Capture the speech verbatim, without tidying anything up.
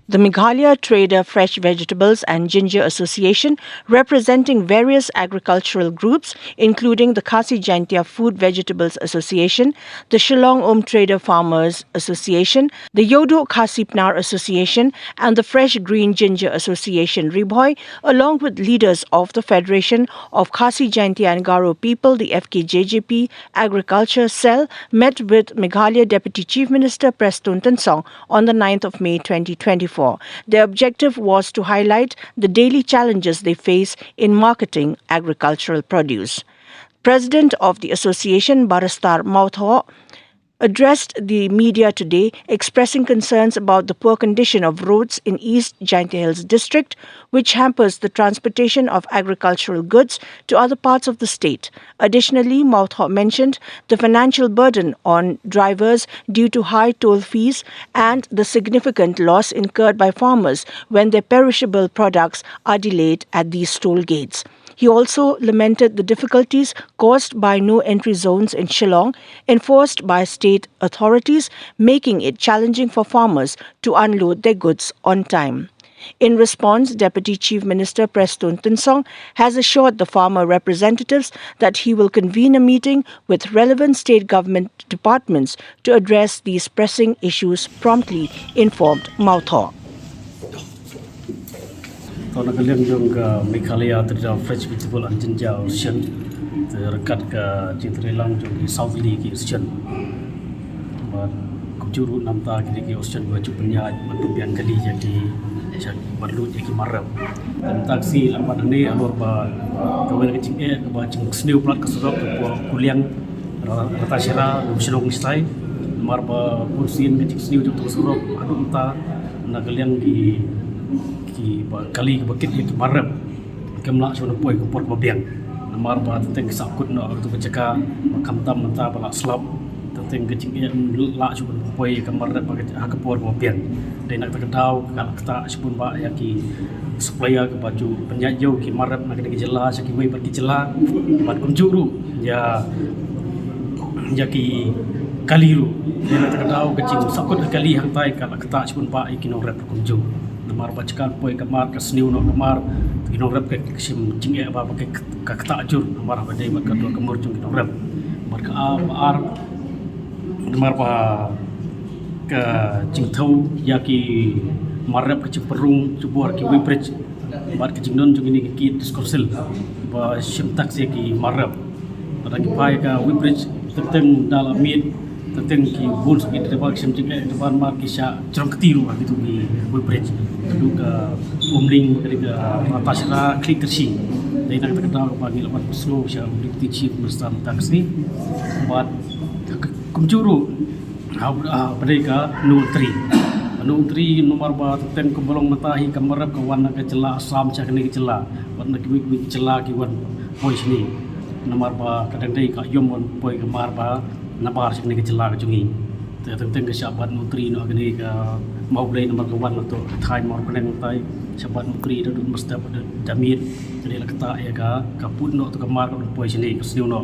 The Meghalaya Trader Fresh Vegetables and Ginger Association, representing various agricultural groups, including the Khasi Jaintia Food Vegetables Association, the Shillong Umtrader Farmers Association, the Yodo Khasi Pnar Association, and the Fresh Green Ginger Association Ri Bhoi, along with leaders of the Federation of Khasi Jaintia and Garo People, the F K J J P Agriculture Cell, met with Meghalaya Deputy Chief Minister Prestone Tynsong on the ninth of May twenty twenty-four. Their objective was to highlight the daily challenges they face in marketing agricultural produce. President of the association, Barrister Mawthaw, addressed the media today, expressing concerns about the poor condition of roads in East Jaintia Hills District, which hampers the transportation of agricultural goods to other parts of the state. Additionally, Mawthaw mentioned the financial burden on drivers due to high toll fees and the significant loss incurred by farmers when their perishable products are delayed at these toll gates. He also lamented the difficulties caused by no entry zones in Shillong, enforced by state authorities, making it challenging for farmers to unload their goods on time. In response, Deputy Chief Minister Prestone Tynsong has assured the farmer representatives that he will convene a meeting with relevant state government departments to address these pressing issues promptly, informed Mawthaw. To na ka liang jong ka Meghalaya Trader Fresh Vegetable and Ginger Association, te ryngkat ka jingtreilang jong ki South Lee ki association. Bad kumjuh ruh namar ki dei ki association ba ju pynïaid ban pynbiang kali ïa ki, ïa ki ban lut ïa ki mar rep. Te mynta ka sngi lem bad hangne halor ba kawei na ka jingeh kaba jingsniew palat ka surok ka por Kuliang Ra-, Ratacherra, Lumshnong Shnong Shnong. Namar ba bun sien ka jingsniew jong ka surok haduh mynta na ka liang ki, ki ba kali kaba kit ïa ki mar rep kim lah shuh ban poi ka por kaba biang. Namar ba teng teng ki sahkut noh ha katu ka jaka, ba khamtam mynta ba la slap. Teng teng ka jingeh ym lah shuh ban poi ka mar rep ha ka, ha ka por kaba biang. Dei na kata ka daw ka la ktah shibun bah ïa ki supplier kiba ju pynïaid ïa ki mar rep na kane ka jylla sha kiwei pat ki jylla. Bad kumjuh ruh ïa, ïa ki kali ruh. Dei na kata ka daw ka jingsahkut ka kali hangtai ka la ktah shibun bah ïa ki nongrep ruh kumjuh. Namar ba jaka poi ka mar ka sniew noh ka mar, ki nongrep ka shim jingeh ba, ba ka, ka ktah jur namar ba dei bad ka dor ka mur jong ki nongrep. Bad ka ar, ba ar namar ba ka jingthew ïa ki mar rep ka jingpynrung jubor ki weighbridge bad ka jingdon jong kine ki kit discoursal ba shim tax ïa ki mar rep. Lada ngi phai ka weighbridge teng teng da la miet, teng teng ki bun sa ki driver ki shim jingeh, driver mar ki shah jrong kti ruh ha kitu ki weighbridge. Haduh ka Umling, ka dei ka Ratacherra, Khliehkyrshie. Dei na kata ka daw ba ngi la wan pynsngew sha u Deputy Chief Minister mynta ka sngi. Bad kumjuh ruh ha, ha, ba dei ka Nongtri. Nongtri namar ba teng teng kumba long mynta hi ka mar rep ka wan na ka jylla Assam sha kane ka jylla. Bad na kiwei kiwei ki jylla ki wan poi shane. Namar ba ka dang dei ka aïom ban poi ka mar ba nabar sha kane ka jylla ka jong ngi. Te teng teng ka shah bat Nongtri noh kane ka Mawblei namar ka wan na to ka thaiñ Mawryngkneng tai. Shah bat Nongtri da dut mynstep da, da miet. Kane la ktah ïa ka, ka put noh to ka mar ka poi shane ka sniew noh.